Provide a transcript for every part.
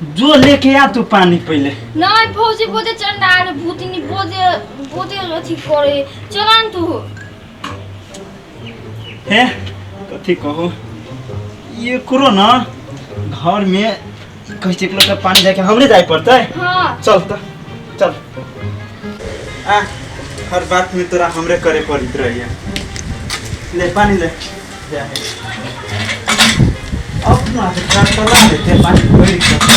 जो लेके आ तू पानी पहिले। नहीं भौजी, बहुते चंडाल भूतनी, बहुते बहुते अथी करे। चला न तू। हे कथी कहू, एकरो न घर में कहै छै एक लोटा पानी जाके हमरे जाय पड़तै। हाँ। चल त चल आ, हर बात में तोरा हमरे करे पड़ित रहिए। ले पानी ले जा हे। अपना हाथ काट तो ला लेते पानी भरि के तो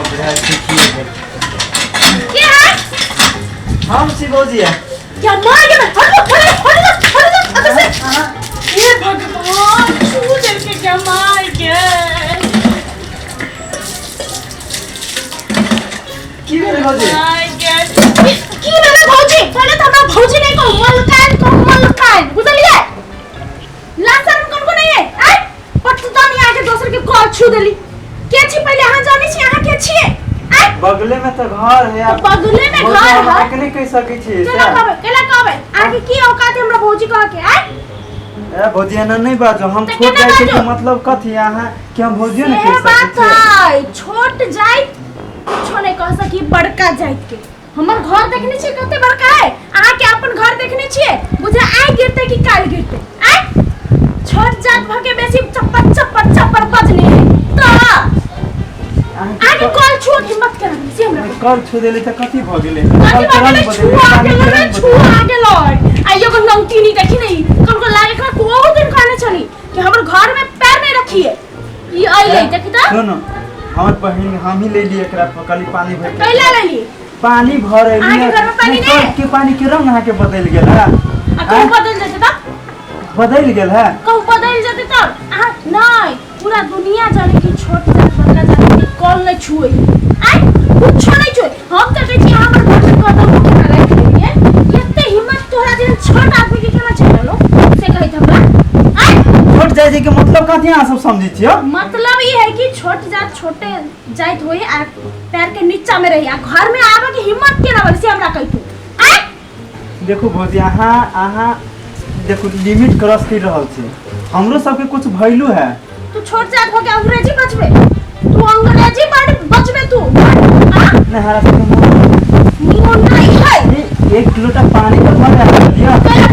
बुझाइ छै की भेल। के है? हम शिवजी है। क्या मार के हट हट हट हट हट से। हे भगवान, छू देल के क्या मार के। की भेल भौजी? मार के की भेलै भौजी? पहिले तऽ हमरा भौजी नहि कहू, मलकाइन कहू, मलकाइन, बुझलियै? लाज शरम कनको नहीं है आय पटदानी आके दोसर के कॉल छू देली। के छी पहिले अहाँ जानै छी अहाँ के छियै? आय बगले में तो घर है। तो बगले में भौजी, घर हम है। अहाँके नहि कहि सकै छी। केना कहबै, केना कहबै? आगे की औकात है हमरा भौजी कह के? आय ए भौजी, एना नहि बाजू। हम तऽ छोट केना जाइ छी के बाजू? मतलब कथी अहाँ के हम भौजियो नहि से कहि बात सकै छी। है, छोट जाइत कुछो नहीं कह सकी बड़का जाइत के। हमर घर देखने छियै कते बड़का है? अहाँ के अपन घर देखने छियै? बुझा आइ गिरते कि काल गिरते? आइ छोट जात भ के बेसी चप्पर चप्पर चप्पर बजने है तो अहाँके आगे कॉल छुओ के हिम्मत केना भेल से हमरा कहू। कल छू देली तऽ कथी भऽ गेलै? कथी कल के भऽ रंग गेलै? बदलि छुआ पानी गेलै के रे, रंग छुआ बदलि गेलै। आ एगो नौतीनी देखी नहीं कनको लागे एकरा बहुत दिन कहने छली कि हमर घर में पैर नहीं रखिए, ई अइलै देखी त। सुन, हमर बहिन हम ही ले लिए एकरा, कहली पानी भर के। कैला लेली? पानी भर अहाँके घरमे पानी नहि? कल के पानी के रंग अहाँके बदलि गेल है। आ कहूँ बदलि जेतै तब? बदलि गेल है। कहूँ बदलि जेतै तब? अहाँ नहीं, पूरा दुनिया जाने कि छोट जात बड़का जात के कल नहीं छुए, आइ कुछो नहीं छुए। हम तऽ कहै छी अहाँ हमर घर में कदम केना राखि लेलियै? एते हिम्मत तोहरा जेहन छोट आदमी के केना चलि गेलौ से कहैत हमरा? आइ छोट जाइ छै के मतलब कथी अहाँ सब समझै छियै? मतलब ई है कि छोट जात छोटे जाइत होई आ पैर के नीचा में रही, आ घर में आबे के हिम्मत केना भेल से हमरा कहि तू। आइ देखू भौजी, अहाँ अहाँ देखू लिमिट क्रॉस कर रहल छी। हमरो सबके कुछ वैल्यू है। तू छोट जात हो के अंग्रेजी बचबे? तू अंग्रेजी बड़ बचबे तू? आ नहीं, हमारा सबके मुँह मुँह नहीं है। एक लोटा पानी तो भर दिया। कैला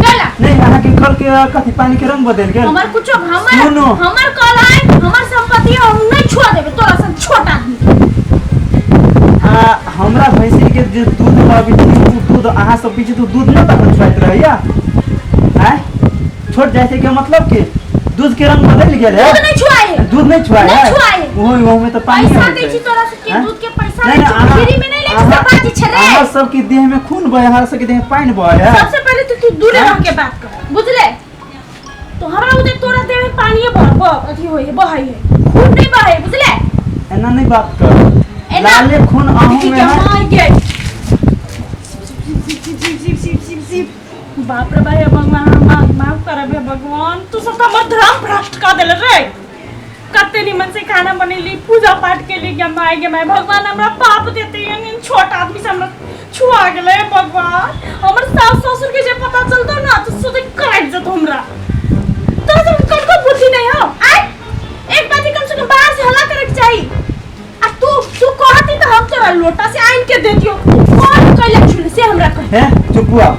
कैला? नहीं, अहाँ के कल के कथी पानी के रंग बदल गेल? हमर कुछो हमर सुनो। हमर कल है, हमर संपत्ति है, हम नहीं छुआ देबे तोरा सन छोट आदमी के। आ हमरा भैंसी के जे दूध लबी छी उ दूध अहाँ सब पीछे तो दूध न तखन छुआइत रहैया। आँय छोट जाइ छै के मतलब कि दूध के रंग बदलि गेल है। दूध नहीं छुआए है। दूध नहीं छुआए नहीं है। छुआए है। ओहो ओहो में तो पानी पैसा होइ दै छै। छी तोरा से के आँय? दूध के पैसा नहीं, दै छी, अहाँ- फ्री में नहीं लै छी, अहाँ- सब बाजी छै रे। अहाँ सबके देह में खून बहे, अहाँ सबके देह में पानि बहे है। सबसे पहले तो तू दूरे हाँ? रह के बात कर, बुझले? तो हमरा उधर तोरा देह में पानी बह बह अथी होय है, बहै है, खून नहीं बहै, बुझले? एना नहीं बात कर। एना- लाले खून अहूँ देखी में के है। मार के। शिव शिव शिव शिव शिव शिव शिव, बाप रे भाई, भगवान माफ माफ करब हे भगवान। तू सब तो हमर धर्म भ्रष्ट कर देले रे। कते निमन से खाना बनेली, पूजा पाठ के लिए, माय गे माय, भगवान हमरा पाप देते हैं। छोट आदमी से हमरा छुआ गेलै भगवान। हमर सास ससुर के जे पता चलतो ना तो सोचे काट जतो हमरा। तोरा सब कनको बुद्धि नहीं हो। आय एक बात कम से कम बाहर से हल्ला करे के चाही। आ तू तू कहती तो हम तोरा लोटा से आइन के देतियो। तू कौन कैला छुले से हमरा कह। हे चुपुआ,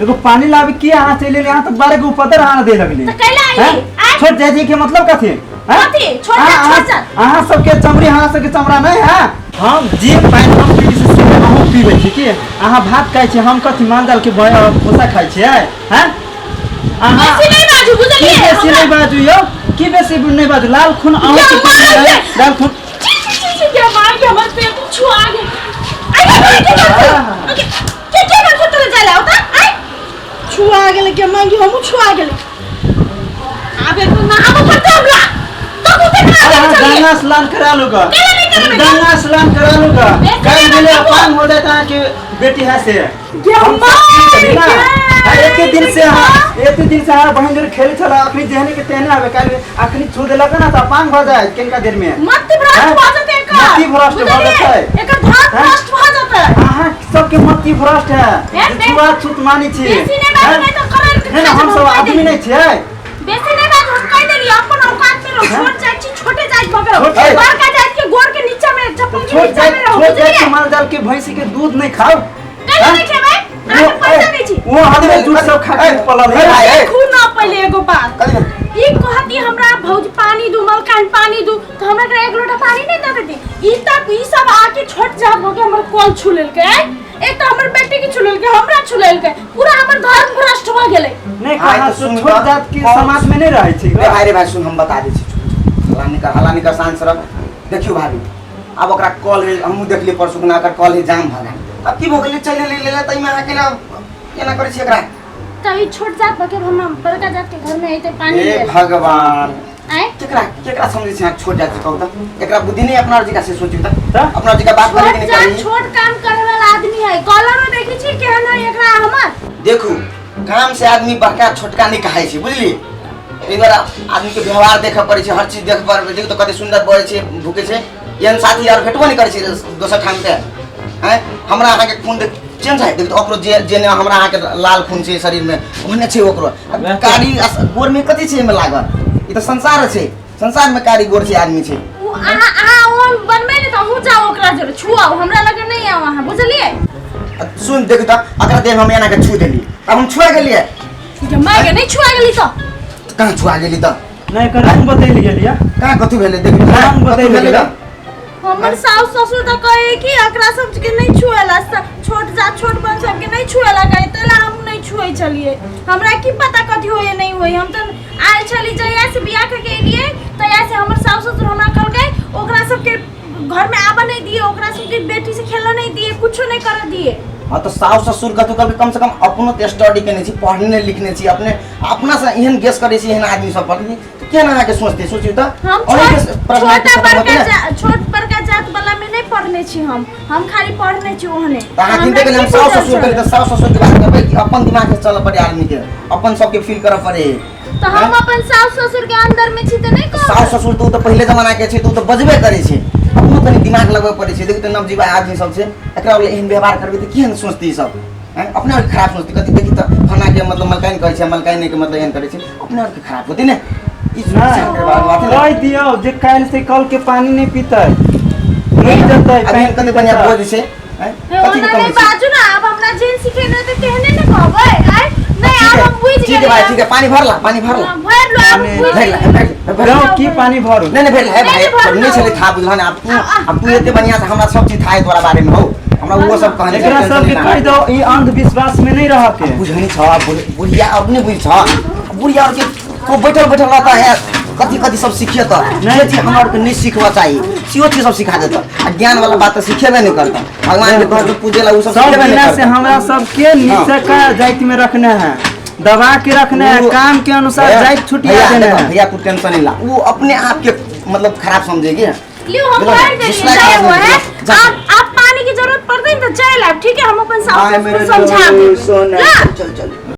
एगो पानी लावे की अहाँ चलि एलियै? अहाँ तऽ बारह गो उपदर अहाँ दे लगली। तऽ कैला आइली? हैं? आँय? छोट जाइ छै के मतलब कथी? हैं? कथी? छोट जात, छोट जात। अहाँ सबके चमड़ी अहाँ सबके चमड़ा नहीं है। हम जे पानि हम पीबै छी से अहूँ पीबै छी की? अहाँ भात खाइ छी, हम कथी माल जाल के भूसा खाइ छियै? हैं? अहाँ बेसी नहीं बाजू, की बुझलियै? बेसी नहीं बाजू यौ, की बेसी नहीं बाजू? लाल खून अहूँ के क्या पीबै मार है, के? लाल खून। छी छी छी छी, क्या मार के हमर पेट छुआ गेल। आइ के के करतौ? के के के करतौ तोरा जाय ला होता? आइ छुआ गेल के मांगी, हमहूँ छुआ गेल। आबे तो ना आबो पड़तौ हमरा। तो तू ते ना अरे आबे अहाँ चलिए। गंगा स्नान करा लूगा। केला नहीं करबै? गंगा स्नान करा लूगा। बेसी कल नहीं मिले बाजू। अपांग हो जाता है कि बेटी है से। गे हम मार सब ना। गे। आ, एके दिन से अहाँ, एते दिन से अहाँ बहिन जोरे खेले छला, अखनी जेहने के तेहने आबे, काल्हि अखनी छू देलक ना तऽ अपांग भऽ जाय किनका देर में। मति भ्रष्ट हैं? भऽ जेतै एकर। मति भ्रष्ट भऽ बुझलियै? जेतै। एकर धर्म हैं? भ्रष्ट भऽ जेतै। अहाँ सबके मति भ्रष्ट है। हैं? जे छुआ छूत मानै छी। बेसी नहीं बाजू, हैं? नहीं तो करेल के नहीं, नहीं, खा हम जेबै, सब हम कहि आदमी देलियै। नहीं छियै। बेसी नहीं बाजू, हम कहि देलियै, अपन औकात में रहो। हैं? छोट जाइत छी, छोटे जाइत भगरो बड़का जात के गोड़ के नीचा में चप्पल के नीचा में रहो। छोट जात के माल जाल के भैंसी के दूध नहीं खाओ। कल नहीं खेबै, अहाँ के पैसा नहीं छी। वो आदमी दूध सब खा के पलल है। देखू ना पहले एगो बात, ई कहती हमरा भौज पानी दू, मलकान पानी दू, तो हमरा के एक लोटा पानी नहीं दे देती। ई तक ई सब आके छोट जात हो के हमर कॉल छू लेलकै। एक तो हमर बेटी के छू लेलकै, हमरा छू लेलकै, पूरा हमर धर्म भ्रष्ट भ गेलै। नहीं कहा छोट जात के समाज में नहीं रहै छै। रे भाई, रे भाई सुन, हम बता दै छी, हल्ला नहीं कर, हल्ला नहीं कर, शांत रह। देखियो भाभी, अब ओकरा कॉल है, हमहूँ देखलियै परसू खुना ओकर कॉल है जाम भऽ गेल। अब की भऽ गेलै, चलि एलै लेले, तैमे अहाँ केना केना करै छी एकरा? त ई छोट जात भऽ के हम बड़का जात के घर में अइते पानी हे ले। भगवान, आय केकरा केकरा समझै छी अहाँ छोट जात कहू त? एकरा बुद्धि नहीं अपना जी का से सोचियो त, त? अपना जी का बात करे के छोट जात नहीं। छोट काम करे वाला आदमी है। कॉलर में देखै छी केहन है एकरा हमर। देखू, काम से आदमी बड़का छोटका नहीं कहाइ छै, बुझली? एहि दुआरे आदमी के व्यवहार देखऽ पड़ै छै, हर चीज देखऽ पड़ै छै। देखू तऽ कते सुन्दर बजै छै, भूकै छै। एहन साथी यार भेटबो नहि करै छै दोसर ठाम के। आँय, हमरा अहाँके खून देख चेंज है, देखू तऽ ओकरो जे जेना हमरा अहाँके लाल खून छै शरीरमे, ओहने छै ओकरो। आ कारी आ गोरमे कथी छै एहिमे लागल? ई तऽ संसार छै, संसारमे कारी गोर छै आदमी छै। उ अहाँ अहाँ ओहन बनबै ने तऽ अहूँ जाउ ओकरा जरे छुआउ, हमरा लगे नहीं आउ अहाँ, बुझलियै? आ सुन, देखू तऽ अकरा देह हम एना के छू देली, आब हम छुआ गेलियै? माय के नहीं छुआ गेली तऽ कहाँ छुआ गेली तऽ? नहीं एकर रंग बदलि गेलियै। कहाँ कथी भेलै? देखू रंग कथी बदलि भेलै? गेलै। हमर सास ससुर तऽ कहे कि एकरा सब के नहीं छुएला, छोट जात छोट बन सब के नहीं छुएला कहे, तैला हम नहीं छुए छलियै। हमरा की पता कथी होय नहीं होय। हम तऽ आयल छली जहिया से बियाह करके एलियै तहिया से हमर सास ससुर हमरा कहलकै ओकरा सबके घर में आबऽ नहीं दिए, ओकरा सबके बेटी से खेलऽ नहीं दिए, कुछो नहीं करऽ दिए। हाँ तो सास ससुर कथू कहलकै, कम से कम अपनो तऽ स्टडी केने छी, पढ़ने लिखने छी, अपने अपना से एहन गेस करै छी एहन आदमी सब पर तऽ केना अहाँके सोचतै? सोचियौ तऽ हम अहीँके छोट पर्सनालिटी छोटा खतम होतै बड़का ने। छोट बड़का जात वाला में नहीं पढ़ने छी, हम खाली पढ़ने छी ओहने। तऽ अहाँ हमरा चिन्ता केलियै, हम की सास बुझल ससुर करी छलै? तऽ सास ससुरके बात करबै कि अपन दिमाग से चलऽ पड़ै आदमीके, अपन सबके फील करऽ पड़ै। तऽ हम अपन सास ससुर के अंदर में छी तऽ नहीं कहबै। सास ससुर तऽ ओ तऽ पहिले जमाना के छै, तऽ ओ तऽ बजबे करै छै, अपनो कनि दिमाग लगबऽ पड़ै छै। देखू तऽ नवजीवा आदमी सब छै, एकरा लए एहन व्यवहार करबै तऽ केहन सोचतै ई सब? आँय, अपने आरके खराब सोचतै। कथी देखी तऽ फलानाके मतलब मलकाइन कहै छै, मलकाइनेके मतलब एहन करै छै, अपने आरके खराब होतै ने। ई विचार करबाक बात है ने। कहि दियौ जे काल्हि से कल के पानी नहीं पीतै, मरि जेतै। आब एहन कते बढ़िआँ बोझ छै, आँय, हे, कथीके ओना कमी नहीं छै? बाजू ना, अब हमरा जेहन सिखेने हेतै तेहने ने कहबै। आय नहीं, ठीक आब है, हम बुझि ठीक है गेलियै। भाई, ठीक है, पानी भरला, पानी भरला। हाँ, भरि लो, आब पानी बुझि भरि ला, गेलियै। भरि ला, भरि ला। गाँव की पानी भरू? नहीं नहीं, भरि ला, हे नहीं, भाई, नहीं, भरू नहीं ना। छलै था बुझल ने। आब तू, आ, आब तू एते बढ़िआँ से हमरा सब चीज था तोरा बारे में हौ, हमरा ओहो सब कहने छै, एकरा टेंशन सबके नहि कहि ला। दो ई अंधविश्वास में नहीं रह के। बुझनी छ, बुढ़िया अपने बुझ छ, बुढ़िया और के वो बैठल बैठल रहता है, कथी कथी सब सिखिए तऽ जे चीज हमरा आरके नहीं सिखबऽ चाही सेहो चीज सब सिखा देता, आ ज्ञान वाला बात तऽ सिखेबे नहीं करता। भगवान के घर के पूजे ला उ सब सब सिखेबे नहीं दिना से करता। हमरा सबके नीचे का जाति में रखने है, दबा के रखने है, काम के अनुसार भैया, जाति छुटिया भैया, देने देखो, है। भैया तू टेंशन नहीं ला, वो अपने आप के मतलब खराब समझेगी। लियो, हम बोलो, भर देलियै, dislike जाय आदमी हुआ है। बोलो, जा। आप पानी की जरूरत पड़तै ने तऽ चलि आयब, ठीक है? हम अपन सास आय ससुर मेरे समझा लोग, देबै। सोना। ला। चल चल।